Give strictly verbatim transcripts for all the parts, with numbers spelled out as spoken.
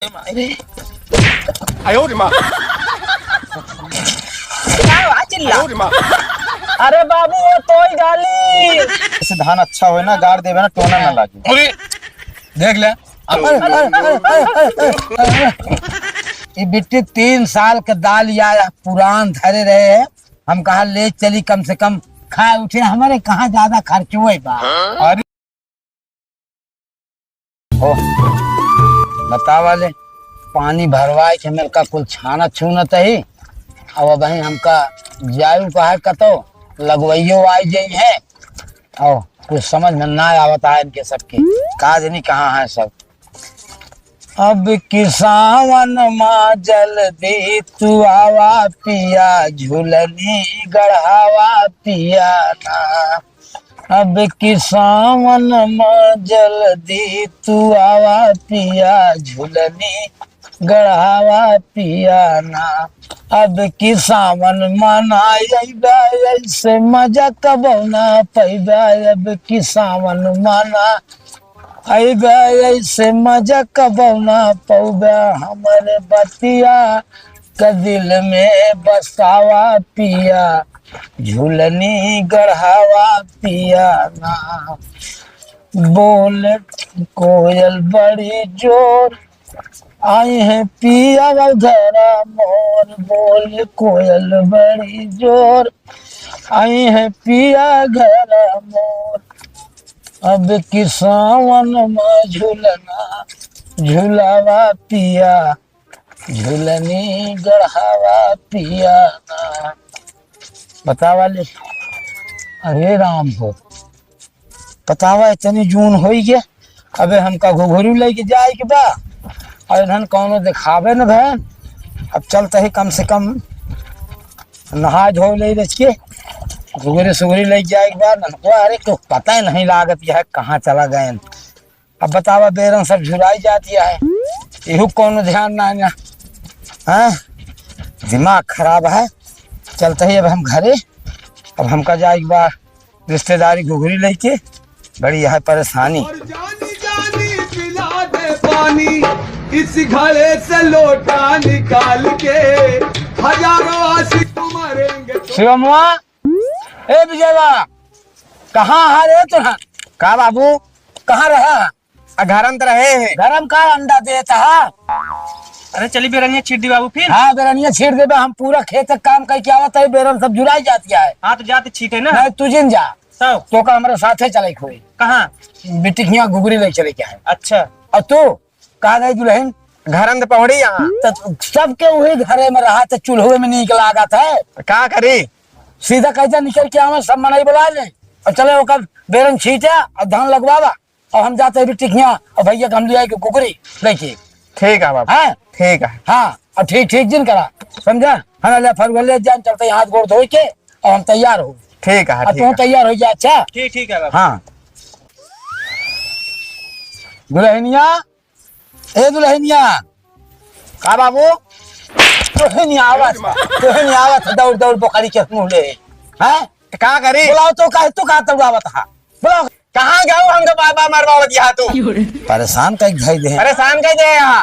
अरे। आयो रे माँ। का हुआ, चिल्ला? आयो रे माँ। अरे बाबू, वो तोई डाली। इसे धान अच्छा होए ना, गाड़ देवे ना, टोना ना लागे। अरे। देख ले। अरे, अरे, अरे, अरे, अरे, अरे। ये बिट्टी तीन साल के दाल या पुरान धरे रहे हैं। हम कहा ले चली, कम से कम खाए उठे, हमारे कहाँ ज्यादा खर्च हुए बा। अरे। ओ, बतावा ले, पानी भरवाए के मेरे का कुल छाना छूनत ही। अब अबहीं हमका जायु कहा कतो, लगवइयो आ जाई है। और कुछ समझ में ना आवत है इनके सबके, का जनी कहाँ है सब। अब कि सावन मा जल्दी तू आवा पिया, झुलनी गढ़ावा पिया ना। अब कि सावन मा जल्दी तू आवा पिया, झुलनी गढ़ावा पिया ना। अब कि सावन मा ना अइबा, ऐसे मजा कबो ना पैबा। अब कि सावन मा ना अइबा, ऐसे मजा कबो ना पौबा। हमरे बतिया क दिल में बसावा पिया, झुलनी गढ़ावा पिया ना। बोल कोयल बड़ी जोर, आई है पिया घरा मोर। बोल कोयल बड़ी जोर, आई है पिया घरा मोर। अब कि सावन मा झुलना झुलावा पिया, झुलनी गढ़ावा पिया ना। बतावा ले। अरे राम हो, बतावा, इतनी जून होई गया, अबे हमका घुघरू लेके जाए के बा, और इन्हन कौनो देखावे न भैन। अब चलते ही कम से कम नहा धो ले रच के, घुघरी सुघरी लेके जाए के बा। ननको, अरे, कुछ पता ही नहीं लागत यह कहाँ चला गए। अब बतावा, बेरन सब झुराई जाती है, इहू कौनो ध्यान ना ना। हाँ, दिमाग खराब है। चलते ही अब हम घरे, अब हमका जाए एक बार रिश्तेदारी घुघरी लेके, बड़ी है परेशानी। और जानी जानी पिला दे पानी, इस घड़े से लोटा निकाल के, हजारों आशिक मरेंगे तो शिवमवा, ए विजयवा, कहाँ है रे तोहन? का बाबू? कहाँ रहा? आ, घरम त रहे हैं। घरम का अंडा देत हा? अरे चली बेरनिया छीट दी बाबू फिर। हाँ, बेरनिया छीट देबे, हम पूरा खेत के काम करके आवत है, बेरन सब जुराई जात है। हाँ, तो जाते छीटे ना। नहीं, तू जिन जा। तब? तो का हमारे साथे चले के होई। कहाँ? बिटिक हियाँ घुघरी ले चले के है। अच्छा। और तू? कहाँ गई दुल्हन? घरन त पहुड़ी यहाँ। तो सबके वही घरे में रहा, तो चूल्हे में नीक लागत है। का करी? सीधा कहते निकल के आवे, सब मनई बुला ले और चले ओकर बेरन छीटे और धान लगवावा। और हम जाते हैं बिटिक हियाँ और भैया के हम ले आए के कुकरी लेके। ठीक है बाबू। हाँ? ठीक है। हाँ, और ठीक, ठीक जिन करा, समझा? हाँ, ले फरुआ ले जान, चलते हैं हाथ गोड़ धो के और हम तैयार हो। ठीक है, और ठीक तू है। तैयार हो जा, अच्छा? ठीक, ठीक है बाबू। हाँ। दुल्हनिया, ए दुल्हनिया। का बाबू? दुल्हनिया आवत, दुल्हनिया आवत, दौड़, दौड़ बोकरी के मुँह ले। हैं? त का करी? बुलाओ तो काहे तू का दौड़ावत हा? बुलाओ। कहाँ गयो हमके बार बार मरवावत यहाँ तू? परेशान कई धई दे। परेशान कई दे यहाँ।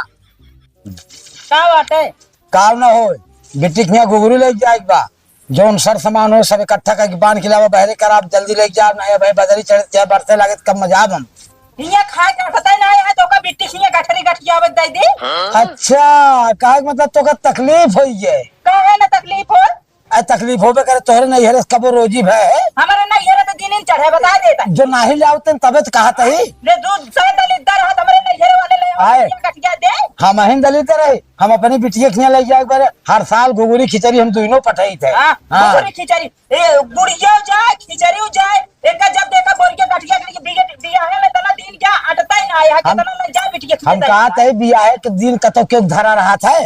का बात है? काम ना हो, बिटिक हियाँ घुघरू ले जाए के बा। जौन सर सामान हो सब इकट्ठा करके बांध के लावा, बहरे कराब, जल्दी लेके जाब, नहीं भाई बदरी चढ़ जाए, बरसे लागे त कब मजाब हम। हियाँ खाए के पता ही ना है, तो का बिटिक हियाँ गठरी गठियावत दे दी। अच्छा, कहे के मतलब तो का तकलीफ होई है? काहे ना तकलीफ हो? आ, तकलीफ होबे करे, तोहरे नैहरे से कबो रोजी भय है? हमारे नैहरे तो दिन ही चढ़े, बता देता। जो नाही ले आवते तबे तो कहत ही। ले दूध से दलिद्दर हाथ हमारे नैहरे वाले ले आए। आए। गठिया दे। हम अहिन दलिद्दर है, हम अपनी बिटिया के हियाँ ले जाए के बारे, हर साल घुघुरी खिचड़ी हम दुइनो पठाई थे। हाँ, हाँ। घुघुरी खिचड़ी, ए, गुड़ियो जाए, खिचड़ियो जाए, एक जब देखा बोल के गठिया के बिया, बियाहे में तना दिन क्या अटता ही ना आया, हम, कितना ले जाए बिटिया हम खिचड़ी। कहा थे बियाहे के दिन कतो के धरा रहा था।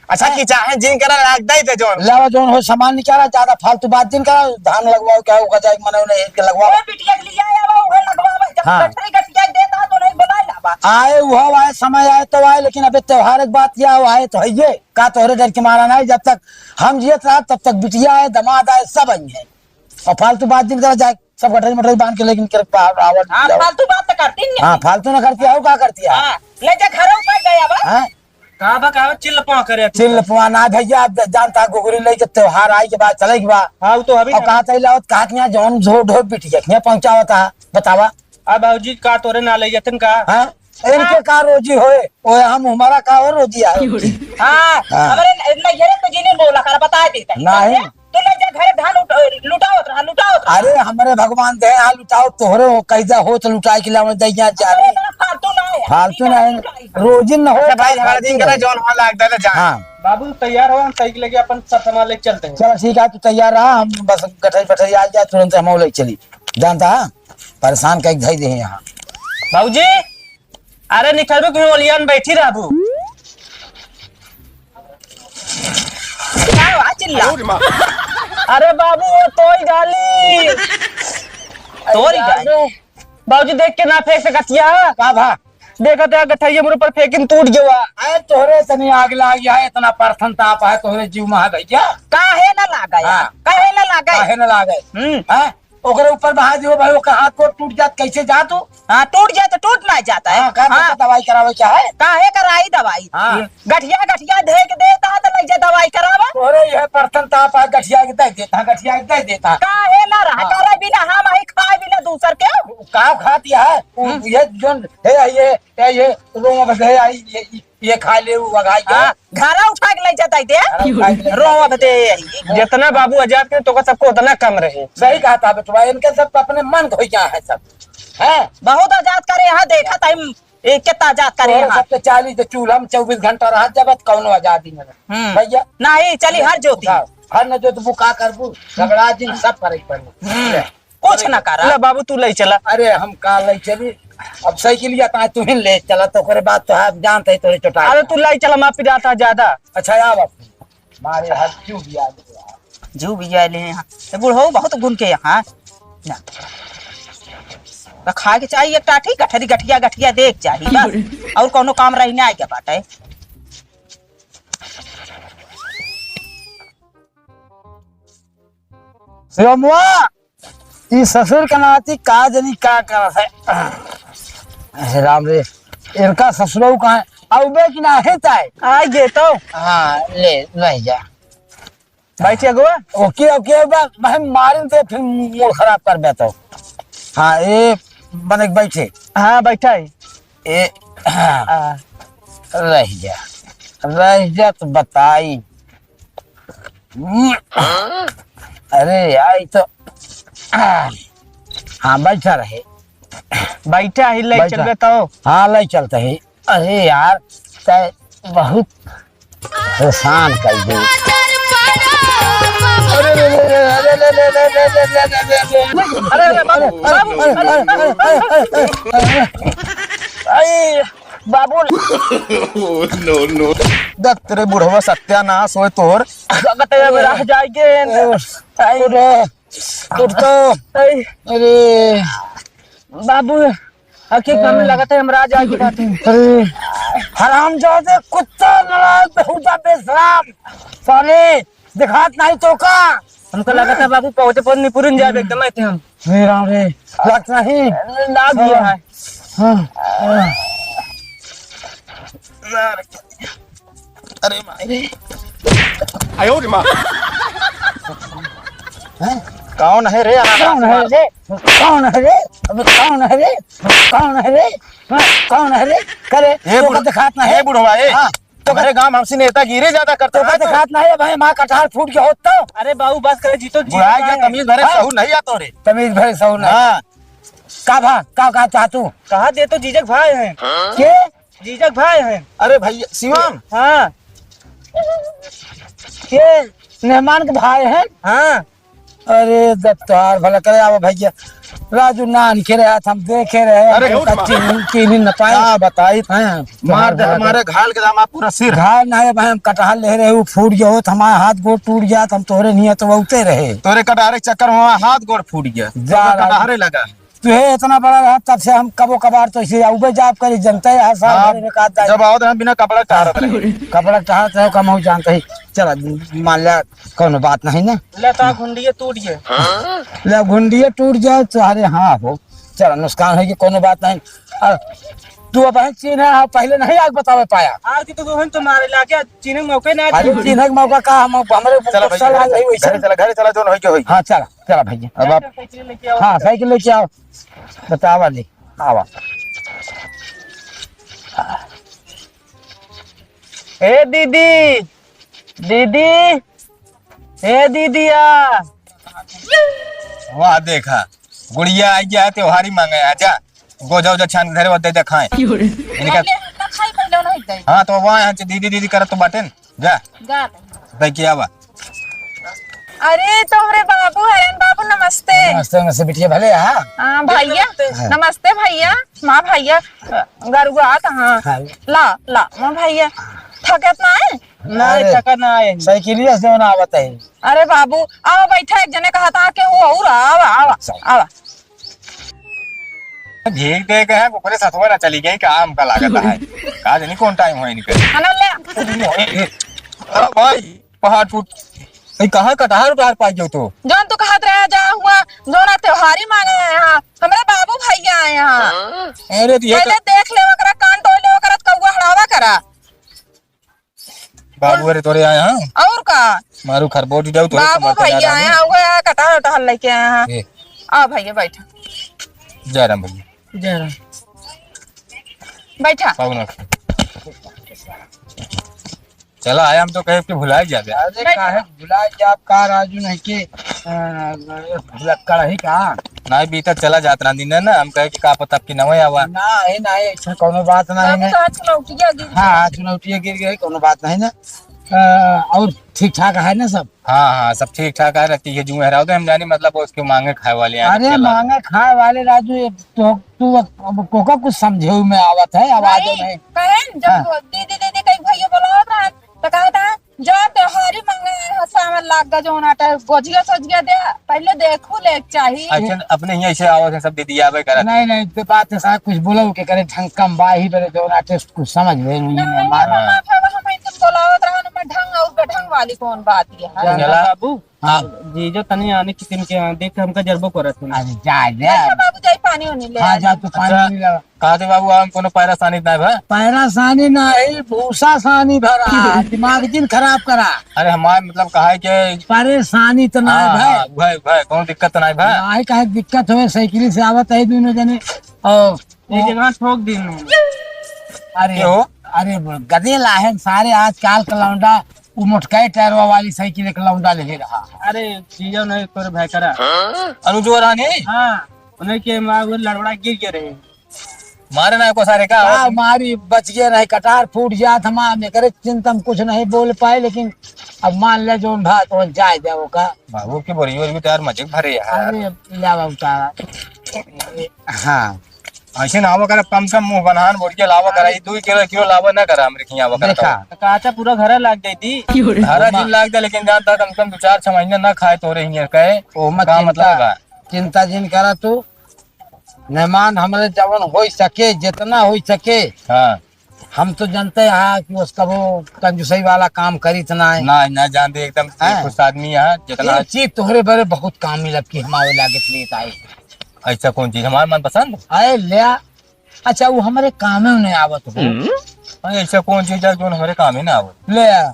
अच्छा, हाँ। कि चाहे जिन करा लाग दई थे जोन। लावा जोन हो सामान निकाला, ज्यादा फालतू बात जिन करा, धान लगवाओ क्या होगा जाए मने उन्हें एक लगवाओ। वो बिटिया के लिए आया, वो, वो लगवावा, जब हाँ। गठरी गठिया देता तो नहीं बुलाए लावा। आए वो आए, समय आए तो आए, लेकिन अबे त्योहार एक बात क्या हो आए तो है ये। का तोहरे डर के मारा नहीं, जब तक हम जियत रहा, तब तक बिटिया आए, दमाद आए, सब आई है। और फालतू बात जिन करा जाए, सब गठरी मठरी बांध के लेकिन के बाहर आवत हाँ, जाओ। फालतू बात तो करती नहीं। हाँ, फालतू ना करती है, और का करती है? हाँ, ले जा घरों पर गया बा। हाँ? का बा, का बा, चिल्ल पाँ करे तू? चिल्ल पाँ ना भइया, अब जानता गुगरी लइके त्योहार आई के बाद चले के बा। हाँ, उ तो अभी और ना। कहा तई लावत, कहा कि यहाँ जौन झोर ढोर बिटिया के यहाँ पहुँचावत है, बतावा। अब बाबूजी का तोरे ना लइ जातन का? हाँ? इनके हाँ। का रोजी होए? ओए हम, हमारा का और रोजी आए? हाँ, हाँ। हमरे न-, नैहरे में जिन्हें बोला कर बता देता है। नहीं। तू ले जा घरे धान उठ-, लुटावत रहा, लुटावत रहा। अरे हमरे भगवान दे, हाँ लुटाओ, तोहरे हो, कैसा हो तो लुटाए के लावे दे यहाँ जाने। अरे इतना फालतू ना है। फालतू ना है। लुटाई। रोजी न हो, अच्छा भाई, हमारा फालतू दिन करा है। जौन वहाँ लाग दे, जा। हाँ। बाबू तैयार हो, हम साइकिल लेके अपन सब सामान लेके चलते हैं। चलो ठीक है, तू तैयार रहा, हम बस गठरी पठरी आ जाए, तुरंत हम ले चली। जानता है, परेशान कई धई दे यहाँ। बाबूजी, अरे निकलबू कि ओलियन बैठी रहबू? का हुआ चिल्ला? अरे बाबू, वो तोई डाली। तोरी अरे डाली। बाबूजी देख के ना फेंक सकतिया। का भा? देखत है गठरिया मेरे ऊपर फेंकिन टूट गवा। अरे तोहरे तनी आग लाग है, इतना परथन ताप है तोहरे जीव में है भइया। काहे ना लागे? हाँ। काहे ना लागे? काहे ना लागे? हम्म। हैं? ओकरे ऊपर बहा दियो भाई, ओकर हाथ गोड़ टूट जात, कैसे जा तू? हाँ, टूट जाए तो टूट ना जाता है। हाँ, का हाँ। दवाई करावे क्या है? काहे कराई दवाई? हाँ। गठिया, गठिया देख देता है तो ले जा दवाई करावा। तोरे यह परथन ताप है, गठिया के दे देता है, गठिया के दे देता है। काहे ना रहा, हाँ। करे बिना हम आई, खाए बिना दूसर के। का खाती है? उ, हम्म। ये जोन है, ये, ये, ये रोवा बस है, ये, ये, ये खा ले, वो वगाई के। हाँ, घरा उठा के ले जाता है दे। घरा उठा के ले रोवा जाता है। बदे। जितना बाबू आजाद के तो सबको उतना कम रहे। सही कहा था बेटवा, इनके सब अपने मन खोई क्या है सब। हैं? बहुत आजाद करे यहाँ, देखा था हम। ए, कितना आजाद करे तोहरे यहाँ? सबके चालीस तो चूल्हा में चउबीस घंटा रहा जब, कौनो आजादी न रहे। हम्म। भइया। नहीं, चली हर जोती। उठाओ। हर न जोतबू का करबू, झगड़ा जिन सब करे के पड़ी। हम्म। ले। कुछ ना करा। ले बाबू, तू ले चला। अरे, हम का ले चली? अब साइकिलिया तो तुहिन ले चला, तो ओकरे बाद तो आप जानते ही तोरे चोटा अरे, तू ले चला, माँ पिराता ज्यादा। अच्छा, आओ अब। मारे हर क्यों भी आ गया? जो भी आए ले यहाँ। ए बुढ़ऊ बहुत गुन के यहाँ। ना। तो खाए के चाहिए एक टाठी, गठरी गठिया, गठिया देख चाहिए बस। और कौनो काम रही ना आएगा बाटे। शिवमुआ, ई ससुर के नाती का जनी का करत है। हे राम रे, इनका ससुरऊ कहाँ है? अउबे कि नाहीं ताई? आ गे तो। हाँ, ले, रह जा। बैठ अगुआ। ओके, ओके, बा-, भाई मारिन ते फिर मूड खराब करबे तो। हाँ, ए, बने के बैठे। हाँ, बैठा है। ए, हाँ। आ। रह जा। रह जा तो बताई। अरे यार, ई तो, हाँ, बैठा रहे। बैठा ही, ले बैठा। चलबे तो। हाँ, ले चलते ही। अरे यार, तै बहुत परेशान कर दे। अरे, अरे, अरे, बाबू, बाबू, अरे, बाबू। Oh, no, no। दत्त रे बुढ़वा सत्यानाश होए तोर। लगत है अब रह जाएंगे। अरे, उठ तो। अरे। बाबू, हकीकत में लगत है हम रह जाएंगे बात है। अरे, हरामजादे कुत्ता नालायक बेहुदा बेशरम। साले, दिखात नहीं तो का? हमको लगत है बाबू पौधे पौधे निपुरन जाए एकदम आए थे हम। हे राम रे, लागत नहीं। लाग गया है। हाँ, हाँ। अरे माई रे। आयो रे माँ। हैं? कौन है रे? कौन है रे? कौन है रे? अबे कौन है रे? कौन है रे? हाँ, कौन है रे? करे, ए तोका बुढ़-, दिखात ना है? ए बुढ़वा, ए। हाँ। तो हमारे गांव में हमसे नेतागिरी ज्यादा करता तोका है तो। दिखात ना है भाई, माँ कटहल फूट के होत तो। अरे बाबू बस करे, जीतो जी बुढ़ाई का है। तमीज भरे हाँ। सहूर नहीं आता रे। तमीज भरे सहूर नहीं। हाँ। का भा, का, का चाहतू? कहा दे तो जीजक भाई हैं। के? जीजक भाई हैं। अरे भैया, शिवम। हाँ। के मेहमान के भाई हैं? हाँ। अरे, जब तोहार भला करे, आवा भैया। राजू नान के रहा, हम देखे रहे, अरे, हम उठ मार। चीनी, चीनी न पाए। का बताई? हाँ, मार दे, तोहार भला हमारे घाल के दामा पूरा सिर। घाल ना है भाई, हम कटहल ले रहे, वो फूट गया होत, हमारा हाथ गोड़ टूट गया, तो हम तोहरे नियत वौते रहे। तोरे कटहरे के चक्कर में हमारा हाथ गोड़ फूट गया। जा तोरे राजू। कटहरे लगा। तुहे इतना बड़ा रहा, तब से हम कबो कबार तो इसे आउबे जाब करी, जनता है, हर साल हाँ, भरे में का दाई। जब आओ तो हम बिना कपड़ा टहरत रहे। कपड़ा टहरत रहे, कम हो जानते ही। चला, मान लिया, कौनो बात नहीं ना। ले तो घुंडिये टूट गए। ले घुंडिये टूट जाए, तो अरे हाँ हो। चला, नुकसान है कि कौनो बात नहीं। आ, तू अब है चीन्हे, हाँ, पहिले नहीं आग बतावे पाया। आज तो तुहन तो मारे लागे, चीन्हे के मौके ना अरे, दिए। चीन्हे के मौका का, हम, हमरे चला गुस्सा भैया, लाग रही वैसे। घरे चला, घरे चला, जो नहीं के होई। हाँ, चला, चला भैया। अब आप साइकिल लेके आओ। हाँ, साइकिल लेके आओ। बतावा ले, आवा। ए दीदी, दीदी, ए दीदिया। वाह, देखा, गुड़िया आई गया, त्योहारी मांगे, आजा। गोजा उजा छान के धरे, वो दे दे खाए। इनका ले, हम ना खाई, पहिले नहीं दे। हाँ, तो वहाँ यहाँ से दीदी, दीदी करत तो बाटेन। जा। जा ले। दे के आवा। अरे, तोहरे बाबू, हरेन बाबू, नमस्ते। नमस्ते, नमस्ते बिटिया, भले, हाँ। हाँ, भैया, नमस्ते। हाँ। नमस्ते भैया, माँ भैया, गरुआ त, हाँ। हाँ। ला, ला, माँ भैया, थकत ना है? नहीं, अरे, थका ना है। साइकिलिया से जौन आवत है। अरे बाबू, आवा बैठा, एक जने कहा था कि वो और आवा, आवा, अच्छा। आवा। भीख दे के है, ओकरे सथवा ना चली गई का, हमका लागत है। का जानी कौन टाइम होई इनके। खाना ले। अरे भाई, पहाड़ फूट। भाई, कहाँ कटहर उटहर पाई गयो तो? जौन तू कहत रहे, जा हुआ, जौन त्योहारी मांगे आए हैं, हमरे बाबू भैया आए हैं। अरे, तो ये पहिले तो देख ले, ओकरा कान टोई ले, ओकरा कौआ हड़ावा करा। बाबू अरे तोरे आए हैं। और का? मारू खरबोट जाऊ तोरे बाबू कमर पे भैया डाल आए हैं, वो है कटहर उटहर लेके आए हैं। ए। आओ भैया बैठा। जय राम भैया। जय राम। बैठा। पाऊ ना। चला आया, हम तो कहे कि भुला ही जाबे। अरे बैठा। काहे भुला जाब का राजू नहीं के, अ, भुलक्कड़ है का? नहीं, बीता चला जात रहा दिन ना, हम कहे कि का पता अब की नवे आवा। नहीं, नहीं, ऐसा कोनो बात नहीं बाबू है। तो आज चुनौटिया गिर हाँ, गई। हाँ, चुनौटिया गिर गई, कोनो बात नहीं ना। अ, और ठीक ठाक है ना सब? हाँ, हाँ, सब ठीक ठाक है, रहती है जूं हराव दे, हम जानी मतलब उसके मांगे खाए वाले हैं, अरे, अकेला। मांगे खाए वाले राजू, ये तो तू अब कोका कुछ समझे में आवत है, आवाज नहीं, नहीं। कहें, जब हाँ। दीदी, दीदी कहीं भैया बोलावत रहन, तो कहत है, "जा त्योहारी मांगे है, सावन लाग गा, जौन आटा गोजिया सोजिया दे, पहिले देखू ले चाही।" अच्छा, अपने ही ऐसे आवत है, सब दीदी आवे करत। नहीं, नहीं, तो बात है, साहब, कुछ बोलो के करे, ढंग कम बा ही, बरे जौन आटे कुछ समझ में नहीं, नहीं, नहीं, मारा। मामा, बाबा, हम ऐसे बोलावत रहन, मैं ढंग और बेढंग वाली कौन बात है? चला। बाबू, हाँ। जीजा तनी आने किसिम के हैं, देख के हमका जरबो करत हूँ। अरे जा, जा। अच्छा बाबू, जाई पानी ओनी ले हाँ, आई। जा तू पानी अच्छा, ओनी ले। कहा दे बाबू, हम कोनो परेशानी ना है भाई। परेशानी ना है, भूसा सानी भरा, दिमाग जिन खराब करा। अरे हमार मतलब कहा है कि परेशानी तो ना है हाँ, भाई। हाँ, भाई, भाई, कोनो दिक्कत तो ना है भाई। भाई, काहे दिक्कत होए, साइकिल से आवत है दोनों जने। और एक जगह ठोक दिन। अरे, के हो? अरे, गदेला है सारे आजकल का लौंडा, वो मोटकाई टायरवा वाली साइकिल एक लौंडा ले रहा। अरे, जीजा नहीं, तोरे भाई करा। अनुजवा रानी? हाँ, उन्हें के माँ वो लड़वड़ा गिर गए रहे। मारे ना को सारे का? का मारी, बच गए नहीं, कटार फूट जात हमार, एकरे चिंता में कुछ नहीं बोल पाए, लेकिन अब मान ले जौन भा तो जाए दे वो का। बाबू की बोरी वोरी भी तो यार मजे भरे यार। अरे, लावा उतारा। हाँ। ऐसे ना आवा करा, कम से कम मुंह बनान बोल के लावा करा, ई दो किलो, किलो लावा ना करा, हमरे खियावा करा देखा। तो। काचा पूरा घर लाग जाई थी। घर जिन लाग जाए, लेकिन जानता कम से कम दो चार छह महीने ना खाए तो रही है, कहे ओमा का चिंता, मतलब बा? चिंता जिन करा तू। मेहमान हमरे जवन होई सके, जितना होई सके। हाँ। हम तो जानते हैं कि उसका वो कंजूसई वाला काम करी तो ना है। ना, ना जानते, एकदम हाँ। खुश आदमी है, जितना एक चीज तोहरे बरे बहुत काम मिलब कि हमारे लागे प्लीज आए। ऐसा कौन चीज हमारे मनपसंद? आए ले आ। अच्छा, वो हमारे कामे में नहीं आवत हो। हम्म। अरे, ऐसा कौन चीज है जो हमारे कामे ना आवत? ले आ।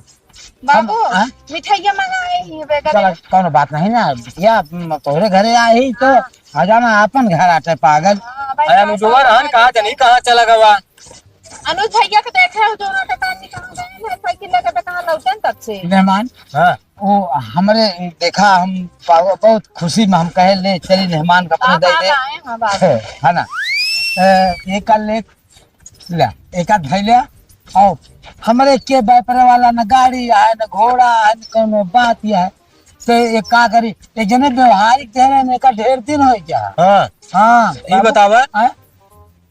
बाबू, हम, हाँ? मिठाइया मंगाए ही बेटा। चला, कौनो बात नहीं ना, बिटिया, म, तोहरे घरे आए ही तो हाँ। आ जाना, अपन घर आटे पागल। हाँ, भाई, अरे, हम हाँ, जोर हाँ, हन, हाँ, कहाँ हाँ। जानी, कहाँ चला गवा? अनुज भैया के देखे हो, जो ना दुकान निकल गए हैं, साइकिल लेके तो कहाँ लौटन तब से। मेहमान, हाँ। वो हमरे देखा, हम पाव-, बहुत खुशी में हम कहे, "ले चली मेहमान का अपने हाँ, दे हाँ, दे।" हाँ, हाँ, बाबू। है ना? ए, एक ले, ले, एक आध धइले, आओ। हमरे के व्यापार वाला न गाड़ी है, न घोड़ा है, न कोनो बात यह है। तो एक का करी, एक जने व्यवहारिक दे रहे हैं, एका ढेर दिन हो गया। हाँ। हाँ, ये बाबू। बतावा। हाँ?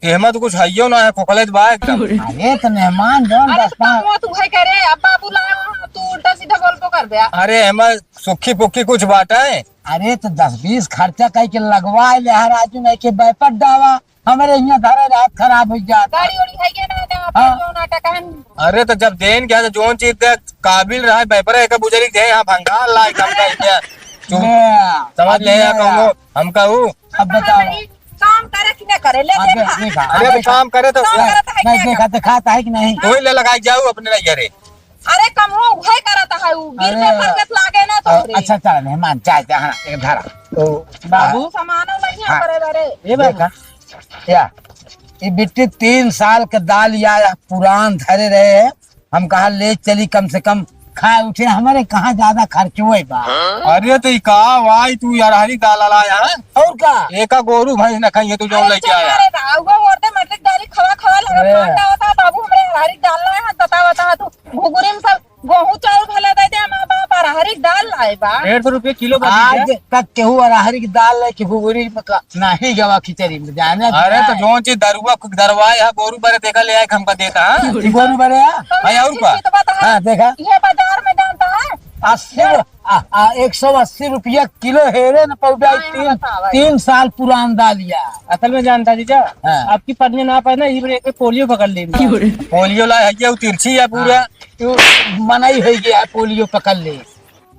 एहमा तो कुछ हइयो ना है, खोखले तो बा एकदम। अरे तो मेहमान जौन अरे दस तो पाँच कमवा तू है करे, अब बाबू लाए हो, तू उल्टा सीधा बोलबो कर दे। अरे एहमा सुखी पुखी कुछ बाटा है? अरे तो दस बीस खर्चा कई के लगवा ले, हर आजू नहीं के बैपट डावा, हमारे यहाँ धरे रात खराब हो जाता। गाड़ी उड़ी है के ना, ना, हाँ। जो ना टकन। अरे तो जब देन क्या तो जौन चीज के काबिल रहा है, बैपरे के बुजरी के यहाँ भंगार ला एकदम का इन्हें। तू ले, समझ ले या ले। कौनो, हमका हूँ। अब बताओ। काम करे कि ना करे, ले हाँ, देखा। देखा, अरे, तो देखा। काम करे तो काम करत है नहीं, क्या देखा, करत? दिखाता है कि नहीं? कोई ले लगाई जाऊ अपने नहीं घरे। अरे, कमवा उहे करत है, उ बिल अरे, पेपर के लागे ना अ, तोहरे। अच्छा, चल, मेहमान, चाय, चाय, हाँ, एक धरा। तो बाबू। सामानो नहीं है हाँ। करे बरे। ए बाबू। देखा, या, ई बिट्टी तीन साल के दाल या पुरान धरे रहे हैं, हम कहा ले चली, कम से कम खाए उठे, हमरे कहाँ ज्यादा खर्च हुए बा। अरे तो ई का भाई, तू अरहरी दाल लाया है? और का? एका गोरू भैंस न खाइए, तू जौन अरे लेके आया। अरे राउगो और दे मटरिक दाल खवा खवा लगा अरे। खान का होता बाबू, हमरे अरहरी दाल लाया है, बता बता तू घुघुरी में सब गोहूं चाउर भले दे दे, माँ बाप अरहरी दाल लाए बा। डेढ़ सौ रुपये किलो बा आज दीजिए। तक केहू अरहरी की दाल लेके घुघुरी में का नहीं गवा खिचड़ी में, जाने अरे तो जौन चीज दरुआ, दरवाए है, गोरू बरे देखा ले आए, हमका देता है। ई गोरू बरे है? भाई, और का? हाँ, देखा। ये बाजार में जानता है? अस्सी रु-, आ, आ, एक सौ अस्सी रुपया किलो हेरे न पौडा, हाँ, तीन, बतावा। तीन साल पुरान दालिया। असल में जानता जीजा, हाँ। आपकी पत्नी ना पाए ना, ये एक पोलियो पकड़ ली। पोलियो ला है क्या? वो तिरछी है पूरा। हाँ। तू मनई हो गया है, पोलियो पकड़ ले।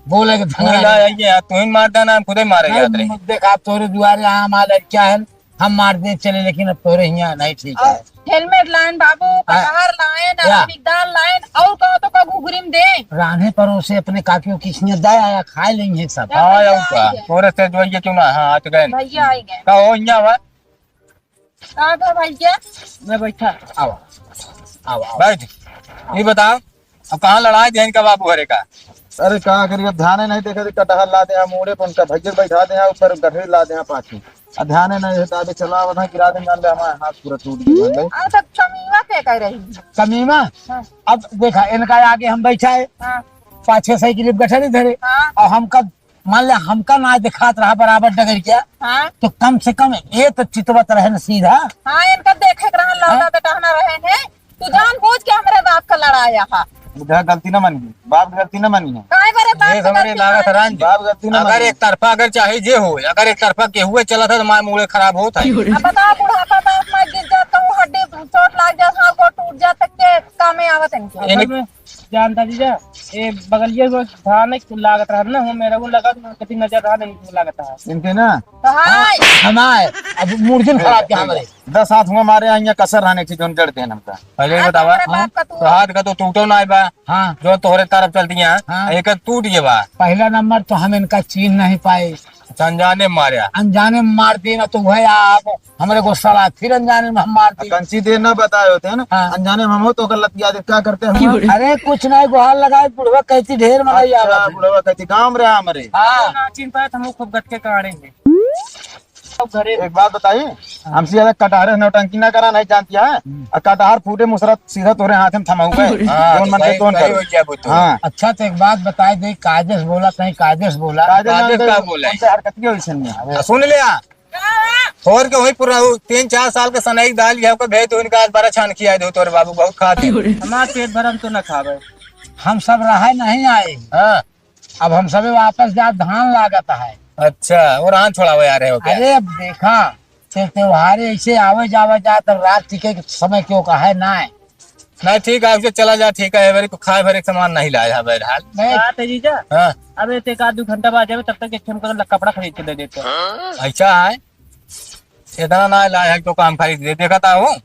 बोले के कोई ला है क्या? तू ही मार देना, हम खुदे मारे अरे, जात रहे। देख, आप तोरे दुआरे आम आ लड़किया है, हम मार दे चले, लेकिन अब तोरे हियाँ नहीं ठीक है। हेलमेट लाइन बाबू, हाँ। कटहर लाइन, या। अरहर की दाल लाइन, और कहो तो का घुघरी में दे। रान्हे परोसे अपने काकी किसने दे आया, खाए लेंगे सब। हाँ, या और का? भैया। तोरे से जो ये क्यों ना, हाँ, आ तो गए। भैया आ गए। का हो, यहाँ हुआ? का बा भैया? मैं बैठा। आओ, आओ, आओ। बैठ। ये बताओ, अब कहाँ लड़ाई देन का बाबू हरे का? अरे का करी, अब ध्यान ही नहीं देखे, कटहर ला दे हैं मूड़े पर, उनका भैया बैठा दे हैं ऊपर, गठरी ला दे हैं पाछे। अब ध्यान ही नहीं है, दादे चला वहाँ गिरा दे, जान ले हमारा हाथ पूरा टूट गया भाई। अरे तो कमीमा के कह रही? कमीमा? हाँ। अब देखा, इनका आगे हम बैठा है, हाँ। पाछे साइकिल गठरी धरे, हाँ। और हमका मान ले हमका ना दिखात रहा बराबर डगरिया, हाँ। तो कम से कम ये तो चितवत रहे न सीधा। हाँ, इनका देखे के रहन लौटा हाँ। बेटा ना रहे हैं। तू जानबूझ के हमरे बाप का लड़ाया हा। बुढ़ा गलती ना मानी है, बाप की गलती ना मानी है। काहे बरे बाप ये की हमरे गलती लागत मानी? हरान जी। बाप गलती ना अगर मानी। एक तरफा अगर चाहे जे हो, अगर एक तरफा के हुए चला था तो माय मूड़े खराब होत है। अब बताओ बुढ़ापा बाप माय गिर जात कहूँ हड्डी चोट लाग जात, हाथ गोड़ टूट जात तक के कामे आवत इनके। इनके जानता जीजा, ए बगलिया को धान एक लागत रहा ना, वो मेरा को लगा, कति नजर रहा नहीं, वो लागत रहा। इनके ना? तो हाय। हमार, अब मूर्जन खराब क्या हमारे? दस हाथ हुआ मारे, यहाँ कसर रहने की, जोन जड़ देन हमका। पहले ही अरे बतावा। तुम्हारे बाप का तू तो हाथ का तो टूटो ना बा। हाँ। जो तोहरे तरफ चलती है, हाँ। एक टूट गया बा। पहला नंबर तो हम इनका चीन नहीं पाए। अच्छा, अनजाने में मारे। अनजाने में मार दी ना, तो वह आप हमरे को सड़ा, फिर अनजाने में हम मार दी। कंची देर ना बताए होते हैं ना, हाँ। अनजाने में हम हो तो ओकर लतिया दे, का करते हम? अरे कुछ नहीं, गुहार लगाए, बुढ़वा कहती ढेर मनई अच्छा, आवत है। बुढ़वा कहती गाँव में रहा हमरे। हाँ। ना चिन पाए तो हम खूब गटके काढ़े हैं। अब घरे एक बात बताई, हाँ। हमसे ज्यादा कटहरे नौटंकी ना करा, नहीं जानती है। हम्म। और कटहर फूटे मुसरत सीधा तोरे हाथ में थमा हुआ है। हाँ, कौन मन के सही, कौन सही करे? हो गया वो तो। हाँ। अच्छा, तो एक बात बताए दे, कायदे से बोला, कहीं कायदे से बोला। कायदे कायदे से ना का बोला है? उनसे हरकत की होई सुनिए। हाँ, सुन लिया। थोर के वही पूरा वो तीन चार साल के सनई दाल लिया, ओकर भेज दो, इनका आज बड़ा छान खिया दो, तोरे बाबू बहुत खाते हैं। हमार पेट भरम तो ना खावे। हम सब रहे नहीं आए। हाँ। अब हम सबे वापस जा, धान लागत है। अच्छा, वो रान छोड़ावे आ रहे हो क्या? अरे अब देखा, ते त्योहारे ऐसे आवे जावे जा, तब रात टिके के समय क्यों का है ना है? नहीं, ठीक है, उसे चला जा, ठीक है, मेरे को खाए भरे के सामान नहीं लाया है बहरहाल। नहीं। बात है जीजा। हाँ। अब एक एक आध दो घंटा बाद जावे, तब तक एक ठे हमको कपड़ा खरीद के दे देते हैं। ऐसा है, इतना ना लाया है तो काम खरीद दे, देखा था वो,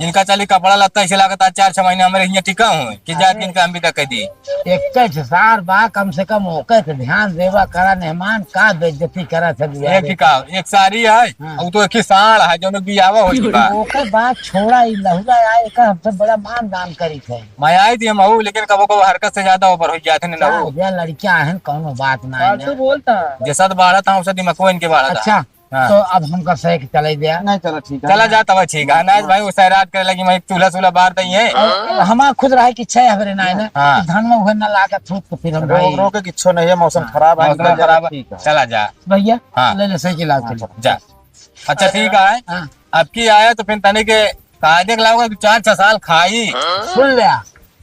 इनका चली कपड़ा लत्ता ऐसे लागत आज चार छह महीने हमारे यहाँ टिका हुए कि जात अरे। इनका हम भी तक दी। एक सार बा, कम से कम ओके से ध्यान देवा करा, मेहमान का बेइज्जती करा सब यार। एक ही का, एक सारी है, हाँ। वो तो एक ही साड़ है, जो लोग बियावा हो चुका। ओके बात छोड़ा, ई लहुरा आए, एकर हमसे बड़ा मान दान करी थे। मैं आई थी हम, लेकिन कबो कबो हरकत से ज्यादा ऊपर हो जाते नहीं ना। जा, लड़कियां हैं, कौनो बात ना है। फालतू बोलता है। जैसा तो बाढ़ा था, उसे दिमाग को इनके बाढ़ा था। अच्छा। हाँ। तो अब हमका सही के चले दिया। नहीं, चलो, ठीक है। चला जा, तब ठीक है। नहीं, भाई, वो सैराट करे लगी, मैं चूल्हा सूल्हा बार दई है। और हमार खुद रहे कि छह हमारे ना है ना, हाँ। कि धान में उहे ना लागत हो, तो फिर हम रोक, भाई रोक के किच्छो नहीं है, मौसम हाँ, खराब है, मौसम निकल जा, खराब है। ठीक है। चला जा। भैया, हाँ। ले ले, साइकिल आओ, हाँ, चलो। जा। अच्छा, ठीक है। हाँ। अब की आया तो फिर तने के कायदे के लाओगे, चार छह साल खाई। सुन ले,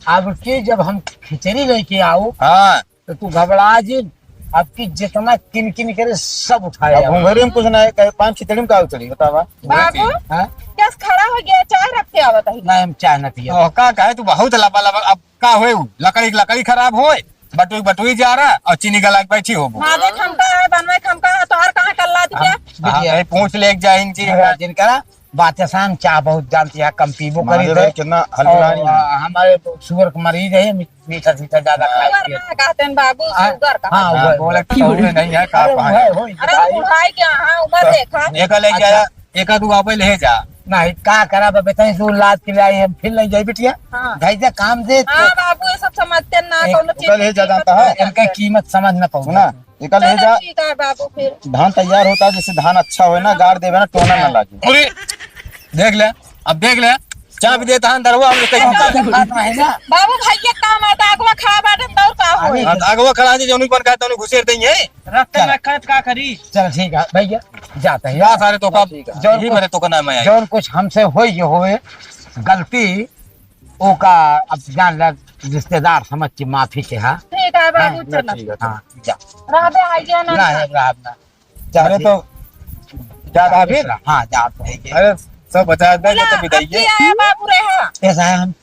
अब की जब हम खिचड़ी लेके आओ, हाँ। तो तू घबरा जिन, आपकी जितना किन किन करे सब उठाए अब आओ। घुंघरी में कुछ ना है, कहे पान खिचड़ी में का उतरी, बतावा? बाबू, हाँ? कैसे खड़ा हो गया? चाय रख के आवत है। नहीं, हम चाय ना पिया। ओ, का कहे तू बहुत लबा लबा, अब का होए उ? लकड़ी, लकड़ी खराब होए? बटुई बटुई जा रहा और चीनी गला के बैठी होबो। माँ देख, हमका है, बनवे के हमका है, तोहार कहाँ कल्ला दिखे? हाँ, बिटिया। कहीं पूछ ले एक जाइन जी। हाँ, जिनकरा बातें सान चाह बहुत जानती है, कम पीबो मारे करी थे। भाई कितना हल्ला और, नहीं है। आ, हमारे तो शुगर के मरीज है, मी-, मीठा सीठा ज्यादा खाए शुगर पिए। ना कहते हैं बाबू, आ, शुगर का। हाँ, हाँ, वो बोले तो शुगर नहीं है, का अरे, पाए? वो है, वो है। अरे, बुढ़ाई के, हाँ, उम्र देखा। एक ले अच्छा। जाया, एक आध गो आवे ले जा। नहीं, का करा बा, बेटा, इस लाद के ले आई, हम फिर ले जाई बिटिया। हाँ। भाई जा काम दे। हाँ, बाबू, ये सब समझते ना, एक कौनो चीज ओकर ले जा की जानता कीमत है। इनका कीमत समझ ना पाऊँ। सुना, एका ले चलो जा। ठीक है बाबू, फिर। धान तैयार होता, जैसे धान अच्छा होए ना, गाड़ देवे ना, टोना ना लागे। अरे, देख ले, अब देख ले, चाबी देता है अंदरवा, हम लोग कहीं बात नहीं ना। बाबू, भैया काम है, तो आगवा खड़ा बाटे, तो का होई? अरे। हाँ, तो आगवा खड़ा जे जौनी बन का तौनी घुसेर देंगे। रस्ते चल। में खत का करी? चल, ठीक है, भैया, जाते हैं। जा सारे तो का, ठीक है। जौन यही कुछ, मेरे तो का नाम है। जौन कुछ हमसे होई, ये होए गलती, ओका अब जान ले, रिश्तेदार समझ के माफी चाहा। ठीक है बाबू, हाँ, चलो। ठीक है, हाँ, जा। रहबे आइए ना। ना, है, रहब ना। जा, अरे ठीक। तो, जा, जा, भाभी। हाँ, जा, ठीक है। अरे, सब बचा दे, ये तो बोला, बिदाई अब है। की आया बाबू रे, हाँ। ऐसा है, हम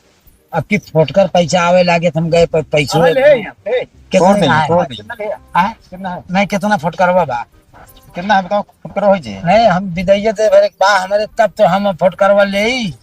अब की फुटकर पैसा आवे लागे, तो हम गए प-, पैसो अरे, ले, ले। कितना छोड़ दे, है? छोड़ दे। कितना ले? हाँ? कितना है? नहीं, कितना फुटकर हुआ बा? कितना है बताओ, फुटकर हो जे? नहीं, हम बिदाइये दे भरे बा हमारे, तब तो हम फुटकरवा ले ही।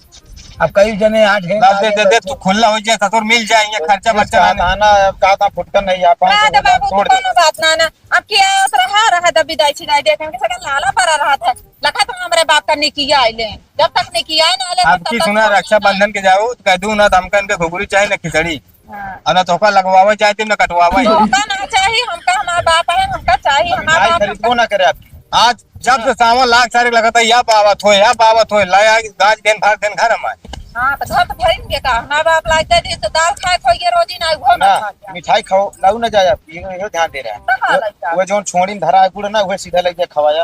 अब कई जने आठ है, दे, दे, दे, तू खुला हो जाए, ससुर मिल जाए, ये खर्चा बर्चा ना। ना, अब कहा था फुटकर नहीं, आप ना, तो बाबू, छोड़ दे। कोनो बात ना, ना। अब किया रहा, रहा था बिदाई छिदाई देखे, हम किसी का लाला पड़ा रहा था। लखा तो हमरे बाप का निकिया आइले। जब तक निकिया ना आइले, तब अब की तक सुना, हम रक्षाबंधन के जाऊ, तो कह दूं ना, तो हमका इनके घुघरी चाहे ना खिचड़ी। हाँ। और ना तोहका लगवावे चाहे, ना कटवावे। तोहका ना चाही, हमका हमार बाप है, हमका चाही हमार बाप। खरीदबो ना करे आपकी। आज जब से सावन लाग सारे लगता है, या बावत होए, या बावत होए, लाया गाज देन भाग देन घर हमारे। हाँ, तो घर तो भरिन के का? हमार बाप लाग दे दी तो दाल खाए खोइए रोजी ना, वो ना ना, खाए। मिठाई खाओ, लाऊ ना जाए आपकी, ये, ये ध्यान दे रहा है। तो खा वो, लेता। वो जौन छोड़ी में धरा है गुड़ ना, वो सीधा लग जाए खवाया।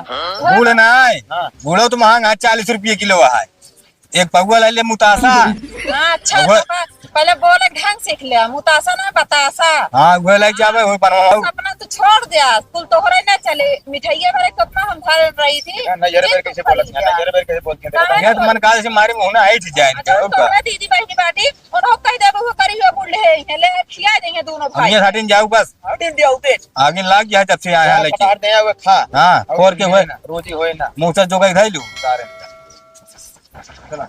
गुड़ ना है, हाँ। गुड़ो तो महंगा है, चालीस रुपये किलो है। एक पौवा ले ले मुतासा। हाँ, अच्छा, वह तो बा-, पहले बोले ढंग सीख ले, मुतासा ना बतासा। हाँ, वह ले जावे, वह बनवाओ। अपना तो छोड़ दे, आज कुल तोहरे ना चले, मिठाइया भरे कितना हम धरे रही थी। ना, ना, ये रे ये बेर तो कैसे बोलत है, ना, ये रे बेर कैसे बोलत है, काहे ये तो मन काल से मारे मुंह ना आई थी जाए, अच्छा, क्या होगा? तोहरे दीदी बहनी बाटी, उन्हों कह दे, वो करी हुए बूढ़े हैं, ले खिया देंगे दोनों हम भाई। ये हटिन जाऊ बस। हटिन जाऊ बे। आगे लाग गया जब से आया हाँ, लेके। पटार दे, वो खा। हाँ, और खोर के हुए। ना, रोजी होए ना। मुंह से जो गई खाई लू। सारे। चला।